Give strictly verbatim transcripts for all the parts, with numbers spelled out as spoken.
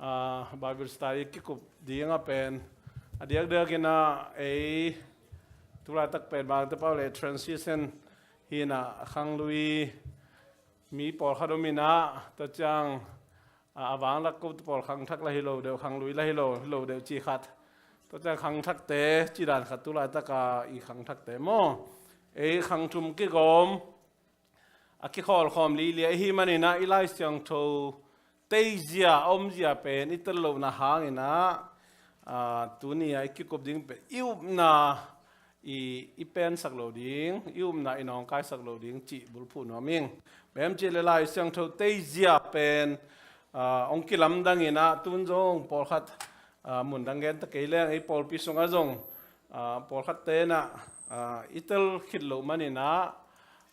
Ah, Bible study kikup ding a pen a diakdiak in ah ei tulaitak pen bangte pau le transition hi in ah khanglui mi pawlkhat om in ah tua ciang, ah, a vanglak ko pawl khangthak la hi lo deuh, khanglui la hi lo, hi lo deuh ci khat. Tua ciang khangthakte ci dan khat tulaitak a i khangthakte maw, ei khang thum kigawm a kikhawlkhawm lihliah i hi manin ah i Lai Siangtho teizia a omzia pen i tel lohna hangin ah, ah, tuni a i kikup ding pen i upna i, i pensak lo ding, i upna i nawngkaisak lo ding cih bulphuh nuam ing. Bang hiam cih leh Lai Siangtho teizia pen, ah, hong kilamdang in ah tun zong pawlkhat, ah, mundang gen ta kei leng ei pawlpi sungah zong, ah, pawlkhatte in ah, ah, i tel khit loh manin ah,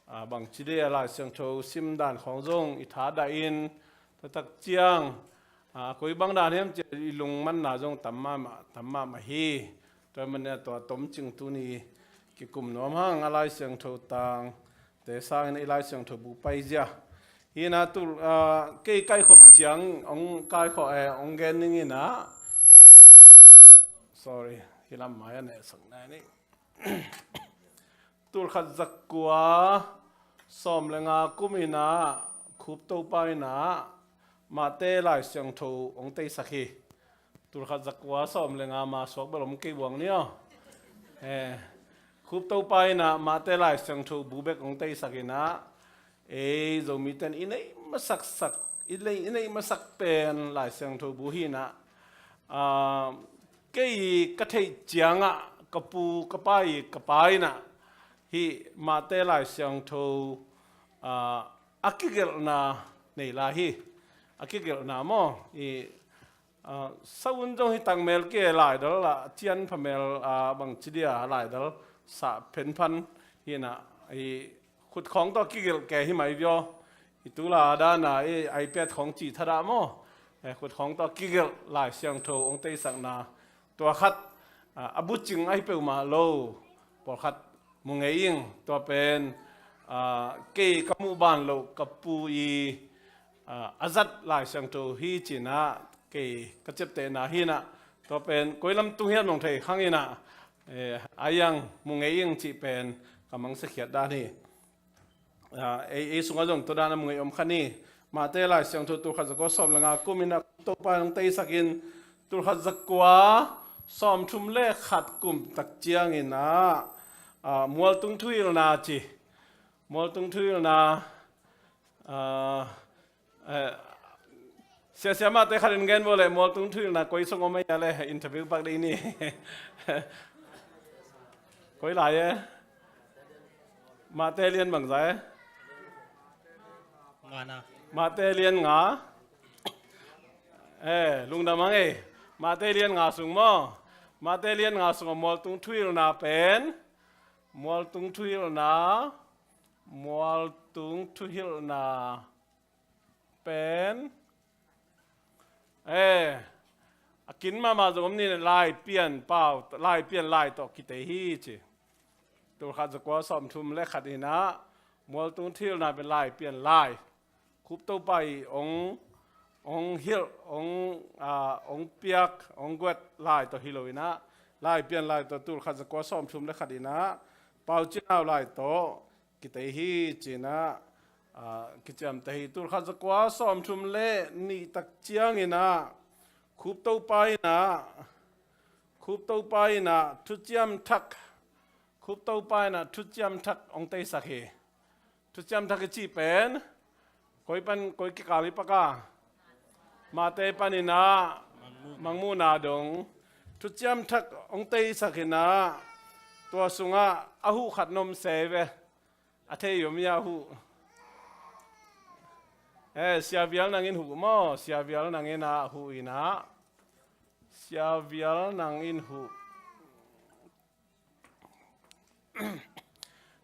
ah, bangci dia Lai Siangtho sim dan khawng zong i thadah in, taktak ciang, ah, koi bang dan hiam cih i lungmanna zong tam mahmah, tam mahmah hi. Tua manin ah tua tomcing tuni kikum nuam hang a, Lai Siangtho tangte sangin i Lai Siangtho bu paizia hi in ah tul, ah, kei kaikhop ciang hong kaikhawm, eh, hong gen ning in ah. Sorry, hi lam mai a nehsak nai ni. Tulkhat zakua sawm le nga kum in ah Khup Topa in ah Mate Lai Siangtho hong teisak hi. Tulkhat zakua sawm le nga ma suak bel om kei buang ni aw. Eh, Khup Topa in ah Mate Lai Siangtho bu bek hong teisak in ah, ei Zomite'n i neih masaksak, i neih, i neih masak pen Lai Siangtho bu hi in ah, ah, kei ka theih ciangah ka pu ka pa i, ka pa in ah hih Mate Lai Siangtho, ah, a kigelhna nei lai hi. A kigelhna maw, i, ah, sa un zong hi tangmel kei laidal ah cian phamel, ah, bangci dia laidal sa phenphan hi in ah, i khut khawng tawh kigelh kei hi mai vio. I tulai dan a i iPad khawng ci thadah maw, eh, khut khawng tawh kigelh Lai Siangtho hong teisakna tua khat, ah, a bucing ahi peuhmah lo pawlkhat mu ngei ing. Tua pen, ah, kei ka muh ban loh ka pu i, ah, a zat Lai Siangtho hi ci in ah kei ka ciaptehna hi in ah, tua pen koi lam tung hiam nong thei khang in ah, eh, a iang mu ngei ing cih pen ka mangsiakhiat dan hi. Ah, ei, ei sungah zong tua dan a mu ngei om kha ni. Mate Lai Siangtho tulkhat zakua sawm le nga kum in ah Topa in hong teisak in, tulkhat zakua sawmthum le khat kum tak ciangin ah, ah, mualtung thuhilhna ci. Mualtung thuhilhna, ah, eh, sia, sia Mate khat in gen bo le, mualtung thuhilhna koi sung om a hia le, interview pak dih ni. Koi lai e? Mate lian bangzah e? Nga na. Mate lian nga. Eh, lungdam hang e. Mate lian nga sung maw. Mate lian nga sung a mualtung thuhilhna pen. Mualtung thuhilhna. Mualtung thuhilhna pen, eh, a kin mahmah zong om ni, Laipian pau, Laipian lai tawh kitei hi ci. Tulkhat zakua sawmthum le khat in ah mualtung thuhilhna pen Laipian lai, Khup Topa i hong, hong hilh, hong, ah, hong piak, hong guat lai tawh hi lo in ah, Laipian lai tawh tulkhat zakua sawmthum le khat in ah Pau Cin Au lai tawh kitei hi ci in ah, ah, kiciamteh hi. Tulkhat zakua sawmthum le nih tak ciangin ah Khup Topa in ah, Khup Topa in ah Thuciam Thak, Khup Topa in ah Thuciam Thak hong teisak hi. Thuciam Thak i cih pen koi pan, koi kikal i pak a? Mate panin ah Mangmuhna dong. Thuciam Thak hong teisak in ah tua sungah a huh khat na om se ve. A thei om hia a huh? Eh, Sia Vial Nang in huh maw, Sia Vial Nang in ah huh in ah, Sia Vial Nang in huh.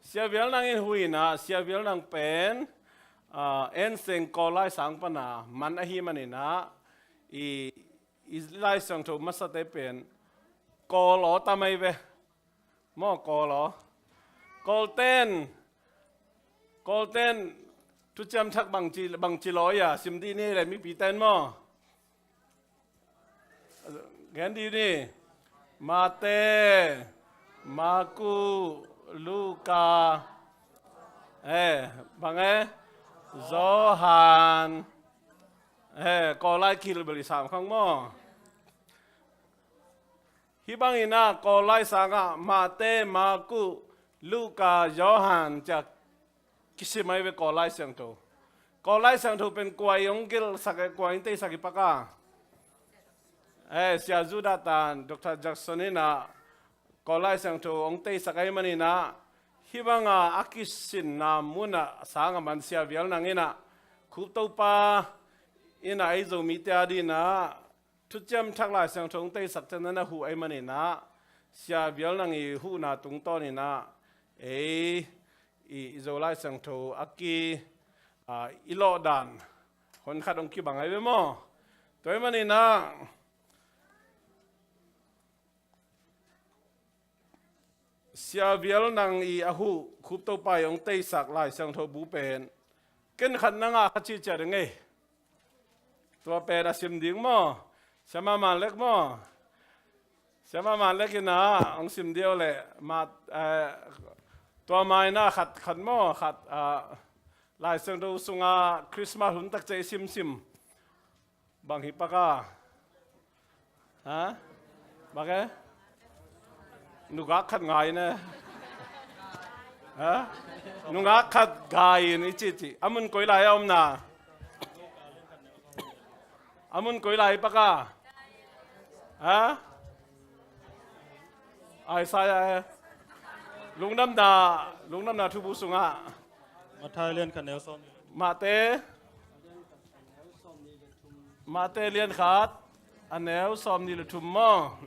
Sia Vial Nang in huh in ah, Sia Vial Nang pen, ah, En Seng Kawl laisang pan a man ahi manin ah, i, i Lai Siangtho masate pen Kawl aw tam ahi ve. Maw, Kawl aw. Kawlte'n, Kawlte'n Thuciam Thak bangci, bangci law ia sim dih ni le mipite'n maw. Gen dih ni. Mate, Marku, Luka, eh, bang e, Johan, eh, Kawllai kihilh bel i sam khang maw. Hih bangin ah Kawllai sangah Mate, Marku, Luka, Johan ciah kisim ahi ve Kawllai Siangtho. Kawllai Siangtho pen kua in hong gelhsak e, kua in teisak i pak a? Eh, Sia Judah tan Doctor Jackson in ah Kawllai Siangtho hong teisak ahih manin ah, hih banga a kisinna munah sang a man Sia Vial Nang in ah Khup Topa in ah ei Zomite a dingin ah Thuciam Thak Lai Siangtho hong teisak ciangin a huh ahih manin ah, Sia Vial Nang i huhna tungtawnin ah ei i, i Zolai Siangtho a ki, a, i lawhdan hon khat hong kibang ahi ve maw. Tua ahih manin ah Sia Vial Nang i a huh Khup Topa i hong teisak Lai Siangtho bu pen ken khat na ngah kha cih ciat ding ei. Tua pen a sim ding maw? Siama Man Lek maw? Siama Man Lek in ah hong sim dih uh leh, ma, eh, tua ma in ah khat, khat maw, khat, ah, Lai Siangtho sungah Christmas hun tak ciah i simsim. Bang hi pak a? Ha? Bang e? Nungak khat gai in e. Ha? Nungak khat gai in i cihcih. A mun koi lai a om na? A mun koi lai pak a? Ha? Isaiah e. Lungdamna, Lungdamna Thubu sungah. Matthai lian khat neu sawm. Mate. Mate lian khat a neu sawm nih le thum maw?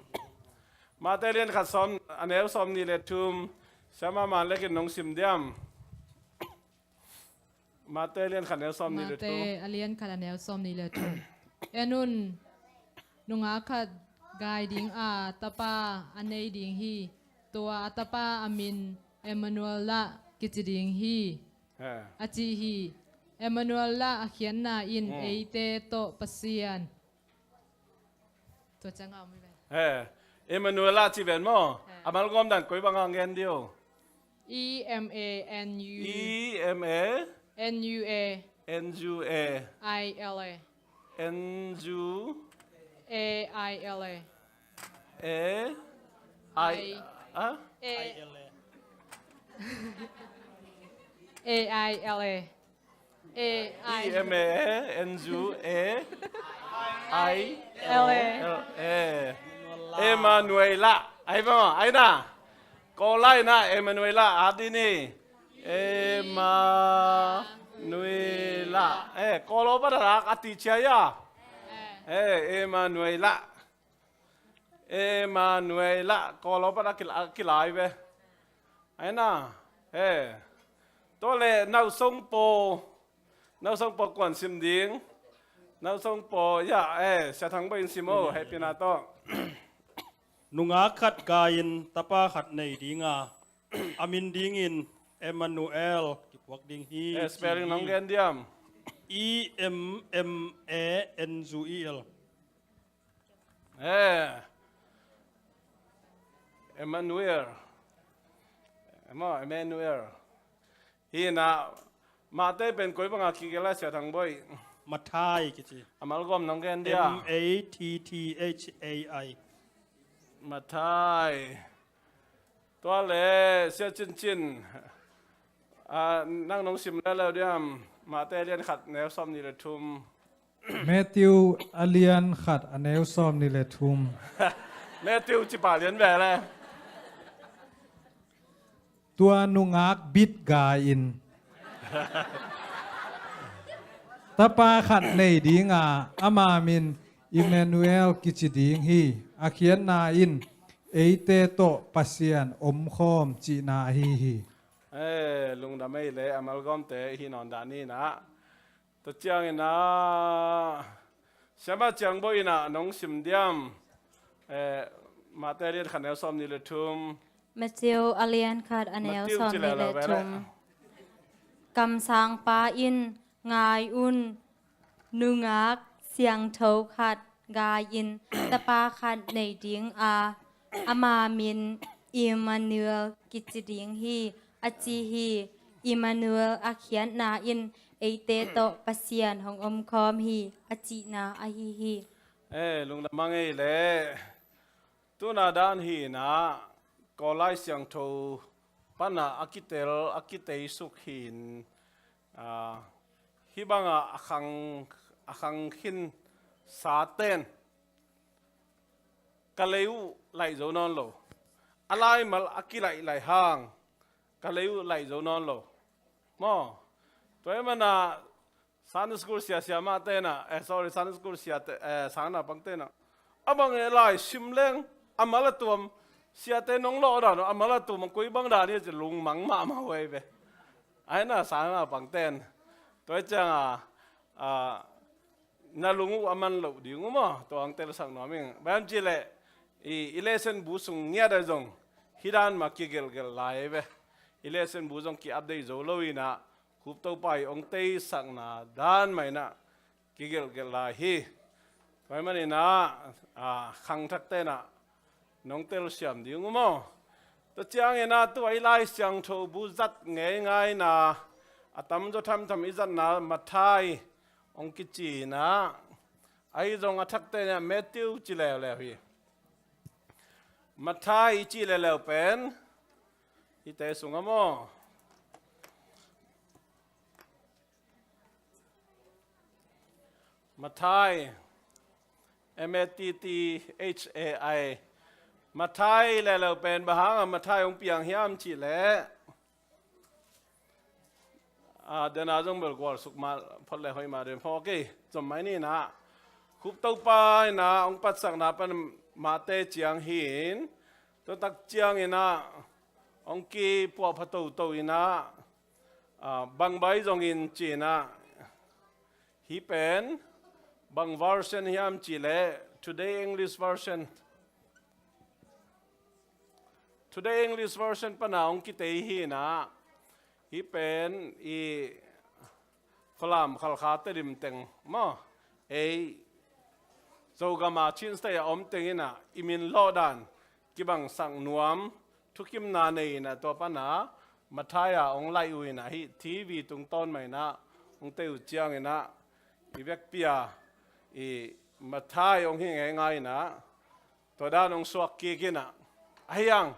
Mate lian khat sawm, a neu sawm nih le thum. Siama Man Lek in hong sim diam? Mate lian khat neu sawm nih le thum. Mate a lian khat a neu sawm nih le thum. En un, nungak khat gai ding a, tapa a nei ding hi. Tua a tapa a min Emmanuel lah kici ding hi. Eh. A ci hi. Emmanuel lah a khiatna in, hmm, eite tawh Pasian. Tua ciang a om hi ve. Eh. Emmanuel lah ci ven maw? Eh. A malgawm dan koi bang a ngen dih uh? E M A N U. E M A. N U A. N U A. I L A. N U A I L A. A I, ah? A I L A. A I L A. A I. E M A N U A I L A. L A. Emmanuel lah. Ai maw, ai na. Kawllai in ah Emmanuel lah a dih ni. Emmanuel lah. Eh, Kawllo pan a lak a ti cia ia. Eh, Emmanuel lah. Emmanuel lah, Kawllo pan a kila, a kila hi ve. Ai na. Eh. Tua leh Nausongpaw. Nausongpaw kuan sim ding. Nausongpaw, ya, eh, Sia Thang Bawi in sim o, hehpihna tawh. Nungak khat gai in tapa khat nei ding a, a min dingin Emmanuel kiphuak ding hi, eh, ci spelling hi. Nong gen diam? E M M A N U E L. Eh. Emmanuel. Emaw, Emmanuel. Hi na, Mate pen koi bang a kigelh a, Sia Thang Bawi? Matthai kici. A malgawm nong gen dia? M A T T H A I. Matthai. Tua leh, Sia Cin Cin. Ah, nang nong sim leuleu diam? Mate lian khat neu sawm nih le thum. Matthew a lian khat a neu sawm nih le thum. Matthew cipa lian ve le. Tua nungak bit gai in tapa khat nei ding a, ama min Emmanuel kici ding hi. A khiatna in eite tawh Pasian omkhawm cihna ahi hi. Eh, lungdam ei le, a malgawmte i hih nawn dan hi na. Tua ciangin ah, Siama Ciang Bawi in ah nong sim diam? Eh, Mate lian khat neu sawm nih le thum. Matthew a lian khat a neu sawm nih le thum. Kamsangpa in, ngai un, nungak siangtho khat gai-in tapa khat nei ding a, ama min Immanuel kici ding hi, a ci hi. Immanuel a khiatna in eite tawh Pasian hong omkhawm hi, a cihna ahi hi. E, lungdam a ngei le. Tuna dan hi inah Kawl Lai Siangtho panah a kitel, a kiteisuk hi in, a, hih bangah a khang, a khang khin saten ka lei uh laih zo nawn lo. A laimal a kilaih laih hang ka lei uh laih zo nawn lo. Maw? Tua ahih manah Sunday school sia, sia mah tenah, eh, sorry, Sunday school sia te, eh, sangnaupang tenah, a bang e lai sim leng a mal a tuam, siate nong lawh dan uh a mal a tuam, a koi bang dan hi ci lungmang mahmah uh ei ve. Ahi na sangnaupang ten. Tua hi ciangah, ah, na lung uh a man loh ding uh maw, tua hong telsak nuam ing. Bang hiam cih leh i, i lesson bu sung ngiat ah zong hih dan mah kigelhgelh lai ei ve. I lesson bu zong ki-update zo lo inah, Khup Topa i hong teisakna dan mah inah kigelhgelh lai hi. Tua ahih maninah, a, khangthak tenah nong telsiam ding uh maw? Tua cianginah tua i Lai Siangtho bu zat ngeingaina a tamzaw thamtham i zatna Matthai hong kici inah, ahi zong a thak tenah Matthew ci leuleu hi. Matthai i cih leuleu pen hihte sungah maw? Matthai, M A T T H A I. Matthai leuleu pen bang hangah Matthai hong piang hiam cih leh, a, dena zong bel gualsuk mah phot le hoih mah den phawk ei. Zom mai ni inah, Khup Topa inah hong patsakna pan mahte ciang hi in, tua tak cianginah hong kipuahpha toto inah, a, bang bai zongin ci inah, hih pen bang version hiam cih leh Today English Version. Today English Version pana hong kitei hi inah, hih pen i Falam, Khalkha, Tedim teng maw, ei Zogam a Chin State a om teng inah i min lawh dan kibangsak nuam thukimna nei inah, tua pana Matthai a hong laih uh inah, hih T V tungtawn mah inah hong tei uh cianginah, i vekpi a i Matthai hong hi ngeingai inah, tua dan hong suak kik inah. Ahi hang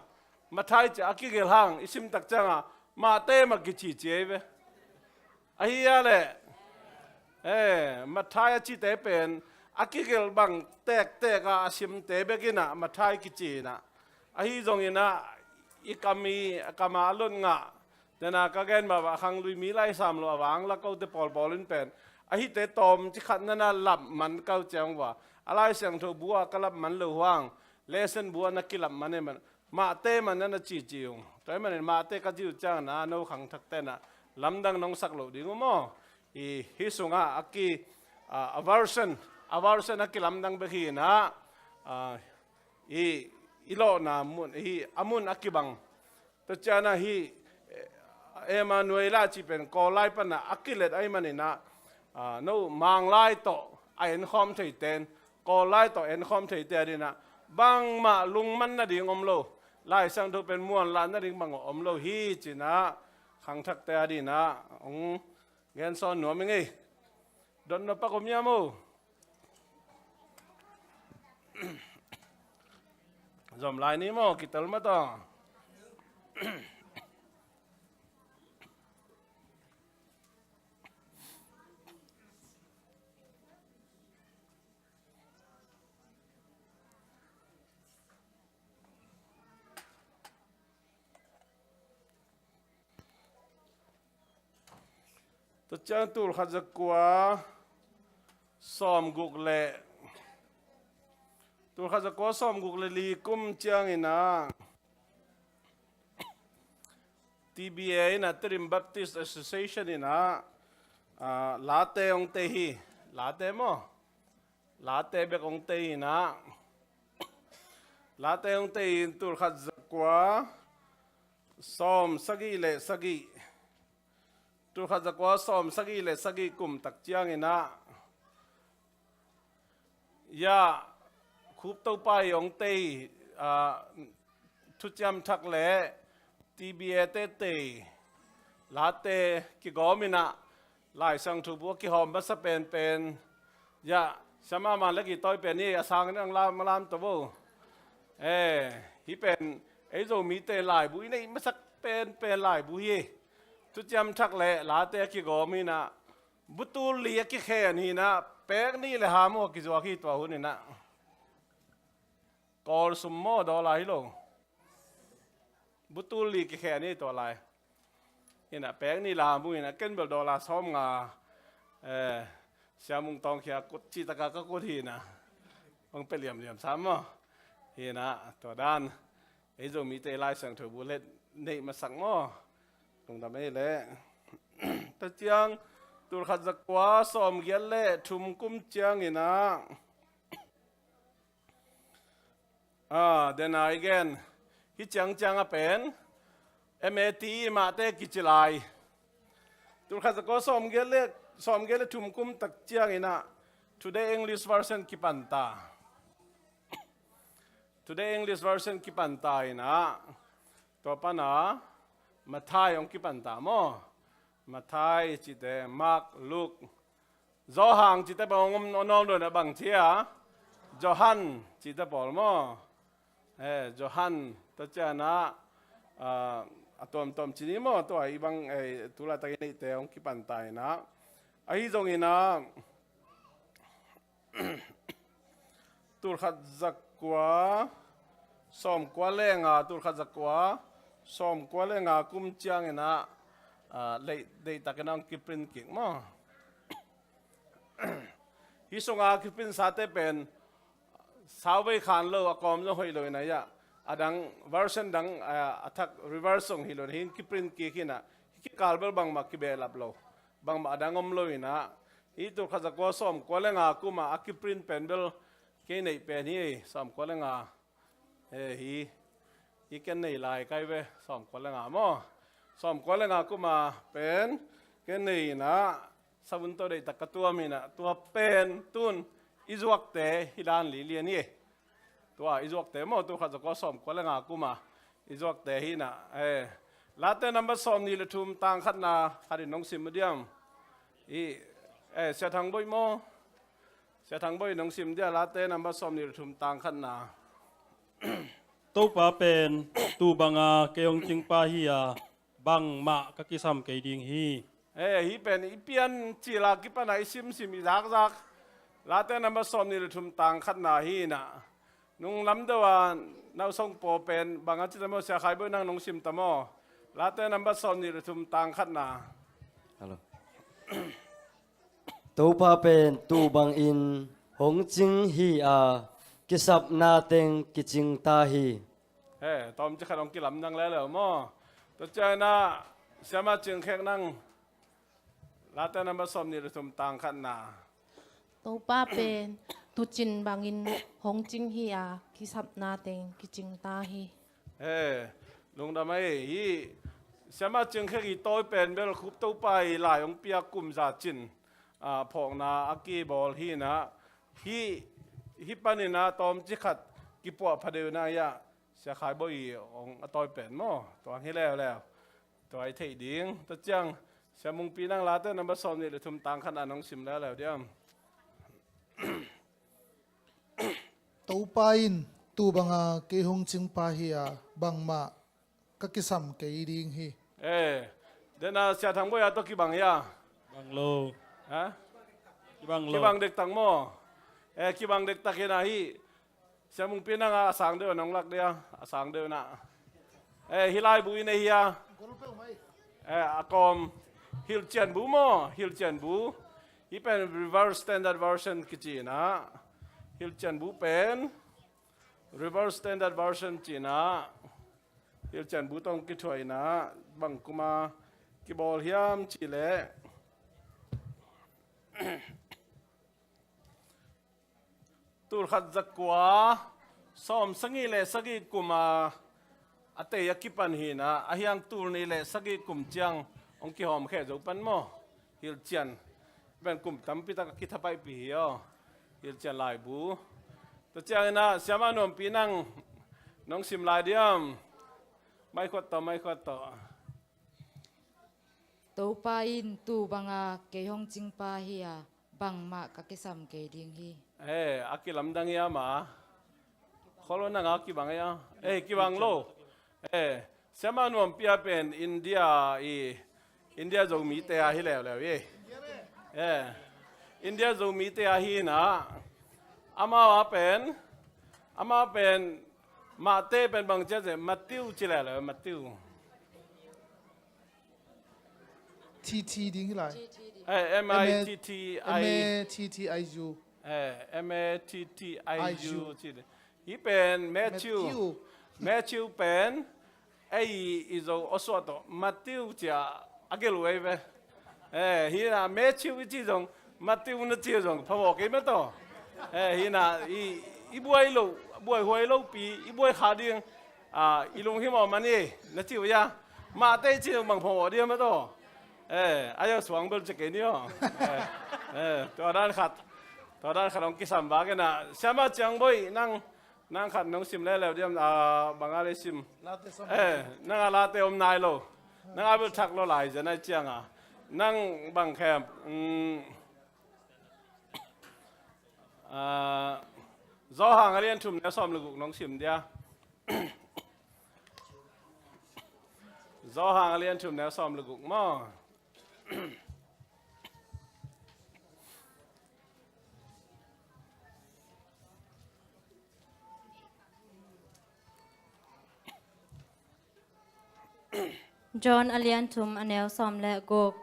Matthai ci a kigelh hang i sim tak ciangah Mahte mah kici ci ei ve. Ahi a leh, eh, Matthai a cite pen a kigelh bang tektek a, a simte bek inah Matthai kici inah. Ahi zong inah i kam i, a kam a a lot ngah, dena ka gen mah bang a khanglui mi lai sam lo a vang la kote pawlpawl in pen, ahite tawm ci khat nana lap man kau ciang uh a, a Lai Siangtho bu a ka lap man lo uh hang, lesson bu a na kilap man e man, Mahte mah nana cici ung. Tua ahih manin Mahte ka ci uh ciangin a, no khangthak tenah lamdang nong sak loh ding uh maw? I hih sungah a ki, a, a version, a version a kilamdang bek hi inah, a, i, i lawhna mun, hih a mun a kibang. Tua cianah hih, eh, Emmanuel a cih pen Kawl lai panah a kilet ahih maninah, a, no Manglai tawh a enkhawm theite in, Kawl lai tawh enkhawm theite a dinah bangmah lungman nading om lo. Lai Siangtho pen muanlah nading bang om lo hi cinah, khangthakte a dinah hong gensawn nuam ing ei. Dotna pak om hiam o? Zom lai ni maw, kitel mah tawh. Tua ciang tulkhat zakua sawmguk le, tulkhat zakua sawmguk le li kum cianginah T B A inah, Tedim Baptist Association inah, ah, late hong tei hi. Late maw? Late bek hong tei inah, late hong tei in tulkhat zakua sawm sagih le sagih, tulkhat zakua sawm sagih le sagih kum tak cianginah Ya, Khup Topa i hong tei, ah, thuciam thak le T B A te tei late kigawm in ah Lai Siangtho bu a kihawm masa penpen. Ya, siama man le kitawi pen hi, a sang in ang lam, lam to bo. Eh, hi pen ei Zomite laibu i neih masak penpen laibu hi. Thuciam thak le late a kigawm in ah butul li a kikhen hi in ah pek nih le ham uh a kizuak hi tua hun in ah. Kawl sum maw, dollar hi lo. Butul li kikhen hi tua lai. Hi in ah pek nih le ham uh hi in ah ken bel dollar sawm nga, eh, Sia Mung Tawng Khia kut cih taka ka kut hi in ah. Bang pia liamliam sam maw. Hi in ah tua dan. Ei Zomite Lai Siangtho bu le neih masak maw. Lungdam ei le. Tua ciang tul khat za kua sawm giat le thum kum ciang in ah. Ah, then I again. Hi ciang ciang a pen M A T mahte kici lai. Tul khat za kua sawm giat le, sawm giat le thum kum tak ciang in ah Today English Version kipan ta. Today English Version kipan ta in ah. Tua pan a Matthai hong kipan ta maw. Matthai cihte, Mark, Luke, Johan cihte bang hong om, hong om lo in ah bang ci a. Johan cihte pawl maw. Eh, Johan, tua ciang ah, ah, a tuamtuam ci ni maw, tua i bang, eh, tu laitak i neihte hong kipan ta in ah. Ahi zongin ah, tul khat za kua sawm kua le nga, tul khat za kua sawm kua le nga kum ciang in ah, ah, lei, deihtak in ah hong kiprint kik maw. Hi sung a kiprint sate pen sau vei khan lo, a kawm zong hoih lo in ah, ya, a dang version dang, ah, a thak reverse zong hi lo in ah, hi in kiprint kik hi in ah, hi kikal bel bangmah kibehlap lo, bangmah a dang om lo in ah. Hi tul khat za kua sawm kua le nga kum a a kiprint pen bel kei neih pen hi, sawm kua le nga. Eh, hi, hi ken nei lai kai ve, sawm kua le nga maw. Sawm kua le nga kum a pen ken nei in ah, savun tawh deihtak ka tuam in ah, tua pen tun i zuakte hi dan li lian hi. Tua i zuakte maw, tul khat za kua sawm kua le nga kum a i zuakte hi in ah. Eh, Late number sawm nih le thum tang khatna khat in nong sim uh diam? I, eh, Sia Thang Boih maw? Sia Thang Boih nong sim dia, Late number sawm nih le thum tang khatna. Topa pen, tu banga kei hong cingpa hi a, bangmah ka kisam kei ding hi. Eh, hi pen i pian cil a kipan a i simsim i zakzak. Late number sawm nih le thum tang khatna hi in ah. Nung lam deuh a na uh song paw pen bang a ci ta maw, Sia Khai Boih nang nong sim ta maw. Late number sawm nih le thum tang khatna. Hello. Topa pen tu bangin hong cing hi a, kisapna teng kicing ta hi. He, tawmci khat hong kilamdang leuleu maw. Tua ciangin ah Siama Cing Khek nang, Late number sawm nih le thum tang khatna. Topa pen tucin bangin hong cing hi a, kisapna teng kicing ta hi. He, lungdam ei, hi Siama Cing Khek i tawi pen bel Khup Topa i lai hong piak kum za cin, ah, phawkna a kibawl hi in ah, hi, hi panin ah tawmci khat kipuah phadeuh in ah, ya, Sia Khai Boih i hong a tawi pen maw, tua hi leuleu. Tua i theih ding. Tua ciang Sia Mungpi nang, Late number sawm nih le thum tang khatna nong sim leuleu diam? Topa in tu banga kei hong cingpa hi a, bangmah ka kisam kei ding hi. Eh, dena Sia Thang Boih a tawh kibang hi a? Bang lo. Ha? Kibang lo. Kibang dektak maw? Eh, kibang dektak hi in ah, hi Sia Mungpi nang a sang deuh nong lak dia, a sang deuh na. Eh, hi laibu i nei hi a. Eh, a kawm, Hilhcian bu maw, Hilhcian bu. Hi pen Revised Standard Version kici in ah. Hilhcian bu pen Revised Standard Version ci in ah. Hilhcian bu tawh kithuah in ah, bang kum a kibawl hiam cih leh, tul khat za kua sawm sagih le sagih kum a a tei a kipan hi in ah, ahi hang tul nih le sagih kum ciang hong kihawmkhia zo pan maw, Hilhcian. Pen kum tampi tak a kithapaihpih hi aw. Hilhcian laibu. Tua ciangin ah, siamah nuampi nang, nong sim lai diam? Maikhuat tawh, maikhuat tawh. Topa in tu banga kei hong cingpa hi a, bangmah ka kisam kei ding hi. Eh, a kilamdang hiam a? Kholo nang a kibang hiam? Eh, kibang lo. Eh, siamah nuampi a pen India i, India Zomite a hi leuleu i. Eh, India Zomite a hi na. Amau a pen, amau pen, Mate pen bang ci a ze, Matthew ci leuleu, Matthew. T T ding hi lai. Eh, M I T T I. M A T T I U. Eh, M A T T I U. I U. Ci de. Hi pen Matthew. Matthew. Matthew pen, ei i Zo aw suah tawh, Matthew ci a, a gelh uh ei ve. Eh, hi na, Matthew i ci zong, Matthew na ci zong, phamawh kei mah tawh. Eh, hi na, i, i buai lo, buai huai lo pi, i buai kha ding, ah, i lunghimawh man i, na ci uh ia. Mate i ci zong bang phamawh ding mah tawh. Eh, a ia suang bel ci kei ni aw. Eh, eh, tua dan khat. Tua dan khat hong kisam bak in a, siamah Ciang Boih, nang, nang khat nong sim leuleu diam, ah, bang a lei sim. Late sawm. Eh, nang a Late om nai lo. Nang a bel thak lo lai zia nai ciang a. Nang bang khem, mm, ah, Zawhang a lian thum neu sawm le guk nong sim dia. Zawhang a lian thum neu sawm le guk maw. John a lian thum a neu sawm le guk.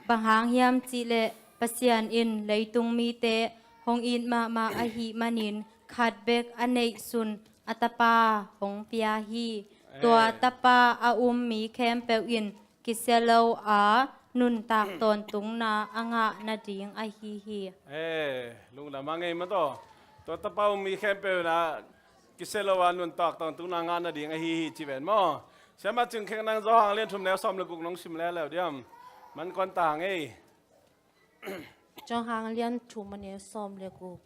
Bang hang hiam cih leh Pasian in leitung mite hong it mahmah ahih manin khat bek a neihsun a Tapa hong pia hi. Tua Tapa a um mi khempeuh in kisia lo a nuntak tawntungna a ngah nading ahi hi. Eh, lungdam a ngei mah tawh. Tua Tapa um mi khempeuh in a kisia lo a nuntak tawntungna a ngah nading ahi hi ci ven maw. Siamah Cing Khek, nang Zawhang lian thum neu sawm le guk nong sim leuleu diam? Man kuan ta ngei. Zawhang lian thum a neu sawm le guk.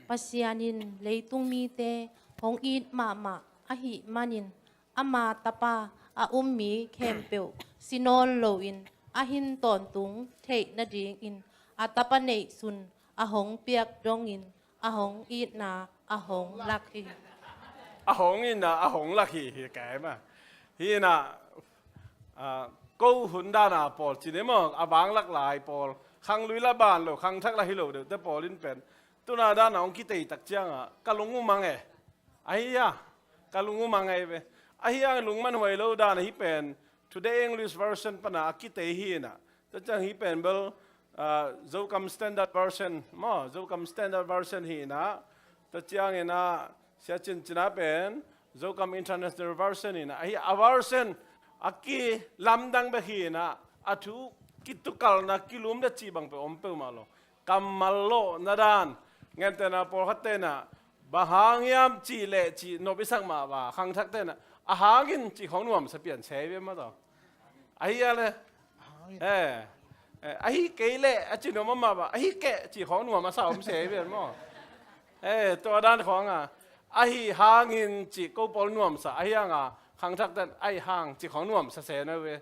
Pasian in leitung mite hong it mahmah ahih manin ama Tapa a um mi khempeuh si nawn loin a hin tawntung theih nadingin a Tapa neihsun a hong piak dongin a hong itna a hong lak hi. A hong itna a hong lak hi, hi kei mah. Hi na, ah, ko hun dana pawl ci ni maw, a vanglak lai pawl, khanglui la ban lo, khangthak la hi lo deuhte pawl in pen, tuna dana hong kitei tak cianga ka lung um ang e. Ahi a, ka lung um ang e ve. Ahi ang lungman huai lo dana hi pen, Today English Version pana a kitei hi na. Tua ciang hi pen bel, ah, Zokam Standard Version maw, Zokam Standard Version hi na. Tua ciangin a, Sia Cin Cin a pen Zokam International Version hi na. Ahi a version a kilamdang bek hi na. A thu kitukalna kilum le cih bang peuh om peuhmah lo. Kammal lawhna dan. Ngentehna pawlkhat tena bang hang hiam cih leh cih nop i sak mah va, khangthak tena a hangin cih khawng nuamsa pian se ve mah tawh. Ahi a le. Eh, eh, ahi kei leh a ci nuam mah va, ahi keh cih khawng nuam a sa om se ve maw. Eh, tua dan khawng a, ahi hangin cih ko pawl nuamsa, ahi hanga khangthak ten ahi hang cih khawng nuamsa se na ve.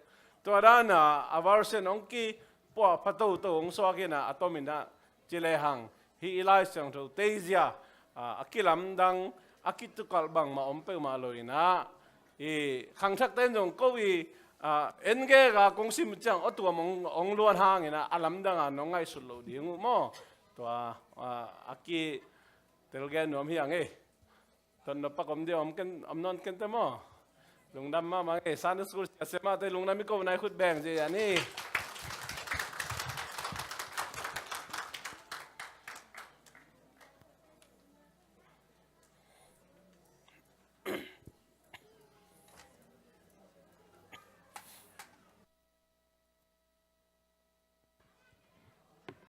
Tua dana a version hong ki puah pha toto hong suak hi na, a tomin a ci lehang hi i Lai Siangtho teizia, a, a kilamdang, a kitukalh bangmah om peuhmah lo in a, i khangthakte in zong ko i, a, en gek a kong sim ciang aw tuam hong, hong luan hangin a, a lamdang a nong ngaihsut loh ding uh maw. Tua, a, a kitel gen nuam hi ang e. Ton nop pak om dia om ken, om nawn ken te maw. Lungdam mahmah e, Sunday School sia sia mah te lungdam i ko nai khut beng zia ni.